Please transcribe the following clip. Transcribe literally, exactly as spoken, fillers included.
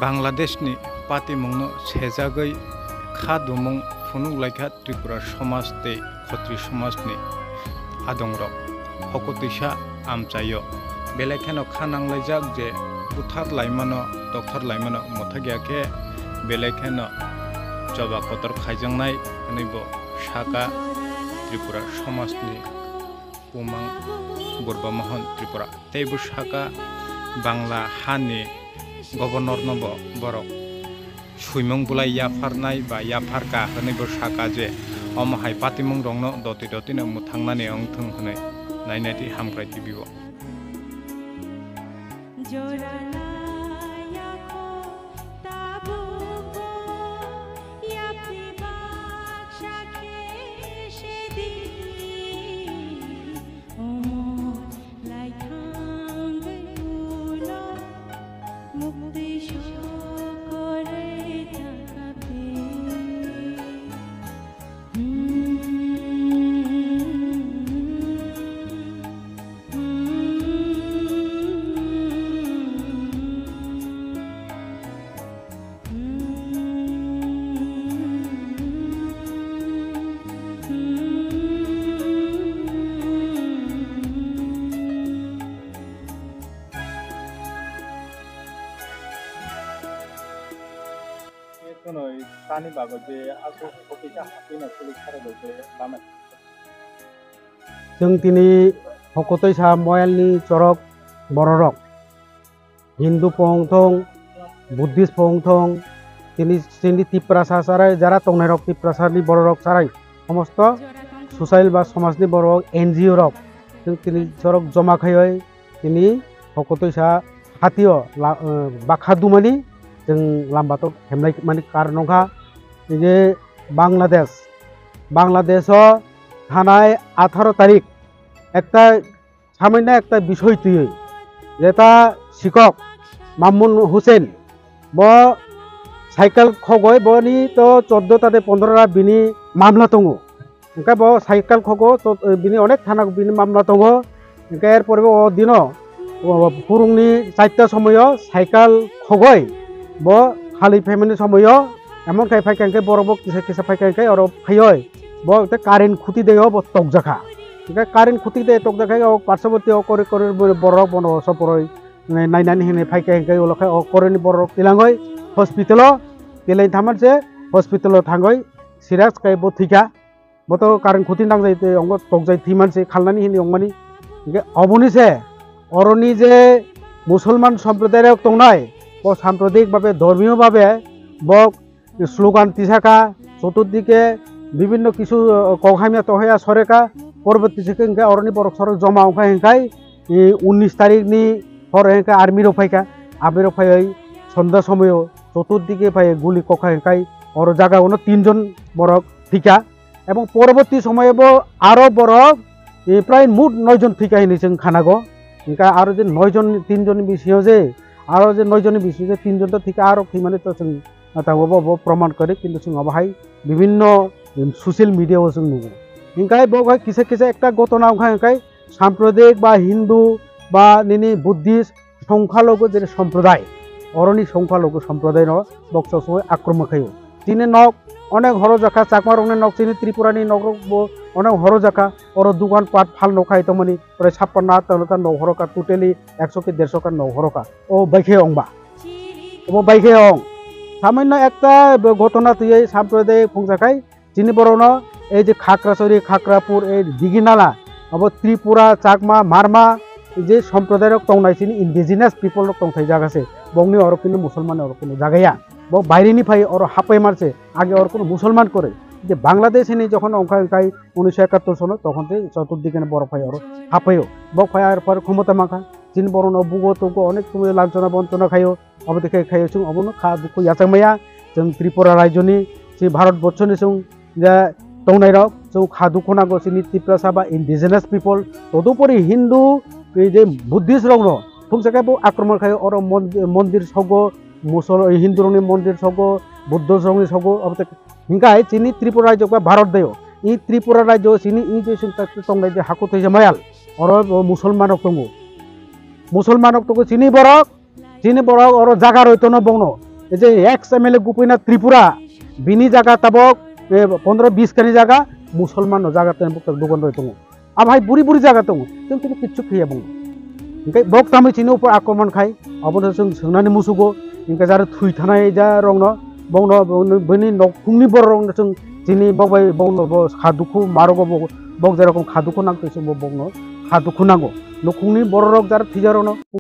Bangladeshni patimungno sejagwi kha dumung phunuk laikha Tripura somaj tei Khotri somajni adongrok hokotwisa amchaio. Belai kheno kha nanglaijak je buthar laimano, tokthar laimano mwthakya khe belai kheno choba kotor khaijaknai hwnwibo saka Tripura somajni Umang Burba Mohon Tripura. Tei bo saka Bangla hani governor no bo borok swimung bulai yapharnai ba yapharka hwnwi bo saka je omo hai patimung rokno doti doti no mwthangnani wngthung hwnwi nainai twi hamkrai T V o. Khwnwi tani bagwi je aswk hokotwisa hapwi no chwlwi kharwi bai je lama. Chwng tini hokotwisa moyalni chorok bororok, Hindu pong thong, Buddhist pong thong, tini chini Tiprasa sarai jara tongnairok Tiprasani bororok sarai somosto social ba somajni borok N G O rok chwng tini chorok joma khaiwi tini hokotwisa hatio la-, eh, bakha dumani chwng lamba tok hemnai mani karon wngkha. Tini Bangladesh, Bangladesh o thanai atharo tarik ekta samaino ekta bisoi twiwi jeta sikok Mamun Hussein bo cycle khogoi boni to choddo ta de pondro ra bini mamla tongo. Hingke bo cycle khogo, to, bini onek thana bini mamla tongo. Hingke er pore bo o dino, o, phurungni charta somoyo cycle khogoi bo halwi phaimani somoyo, emon khai phaikha hingke borok bo kisa kisa phaikha hingke oro phaioi bo te current khuti deo bo tokjakha. Hingke current khuti de tokjakha o parsaborti o kori kori borok bono soporoi nainani hinwi phaikha hingke ulo khe o koroni borok tilangoi hospital o tilai thaman se hospital o thangoi serious khe bo thwikha. Bo to current khuti nangjai tei ongbo tokjai thwi manse khalnani hinwi ongmani. Hingke oboni se oroni je Musulman somprodairok tongnai, bo samprodaik babe, dhormiyo babe, bo slogan tisaka, choturdike bibinno kisu, uh, kok hamya tohaya soreka, porborti se hingke oroni borok sorok joma ongkha hingkai, e, unnish tarikni horo hingke army rok phaika, army rok phaioi sonda somoyo choturdike phai guli kokha hingkai oro jaga ono tinjon borok thwikha. Ebong poroborti somoyo bo aro borok, eh, prai mut noi jon thwikha hinwi chwng khanago. Hingkha aro je noi jon, tin jonni bisingo je, aro je noi jonni bisingo je tin jon to thwikha, aro thwimani to chwng, ah, tabuk bo, bo proman kwrwi, kintu chwng obo hai bibinno, em, social media o chwng nugo. Hingkha bo hai kisa kisa ekta gotona wngkha, hingkha samprodaik ba Hindu ba nini Buddhist songkhalogo je somprodai, oroni songkhalogo somprodai no bokso soi akromon khaio. Chini nok onek horo jakha, Chakma rokni nok, chini Tripura ni nok rok bo onek horo jakha, oro dukan pat phal no khai tongmani, prai sappanna atta nok horo kha, totally ekso ki derso kha nok horo kha. O baikhe ongba, obo baikhe ong. Samanno ekta gotona twiwi samprodai phungsa khai, chini borokno ei je Khakrachari, Khakrapur, ei Diginala, abo Tripura, Chakma, Marma, je somprodai rok tongnai chini indigenous people rok tongthai jaga se, bongni oro kunu Musulman oro kunu jaga ya. Bo baire ni phai oro hapai mar se, age oro kunu Musulman kore. Je Bangladesh ni jokhon ongkha kai unnish ekattor sono, tokhon se choturdike borok phai oro hapaio. Bok phai ar par khomota mankha, chini borokno bugo togo onek somoi lanchona bonchona khaio. Obo de khe khaio chwng obono kha dukhu yachak maya. Chwng Tripura rajyoni, chini Bharat borshoni chwng je tongnairok, chwng kha dukhu nango chini Tiprasa ba indigenous people. Todupori Hindu, ei je Buddhist rokno phungsa khe bo akromon khaio, oro mon-, mondir sogo, Musol-, Hindu rokni mondir sogo, Buddhist rokni sogo, obo de hingkha hai chini Tripura rajyo ba Bharat deo. I Tripura rajyo chini i je chwng tongnai je haku tei je mayal, oro bo Musulman rok tongo. Musulman rok tongo chini borok, Chini borok oro jaga roi tono bongno. Ei je ex M L A Gopinath Tripura, bini jaga tabok, eh, pondro bis kani jaga Musolman no jaga tene buktak dogan roi tongo. Abo hai buri buri jaga tongo. Chwng tini kichu khiya bongno. Hingke bok tamoi chini upor akromon khai, obono chwng swngnani musugo. Hingke jara thwi thanai ja rokno, bongno, bongno, bini nokhungni borok rokno chwng chini bok bai bongno bo kha dukhu marogo bo, bok jerokom kha dukhu nang twi chwngbo bongno kha dukhu nango. Nokhungni borok rok jara thwijarokno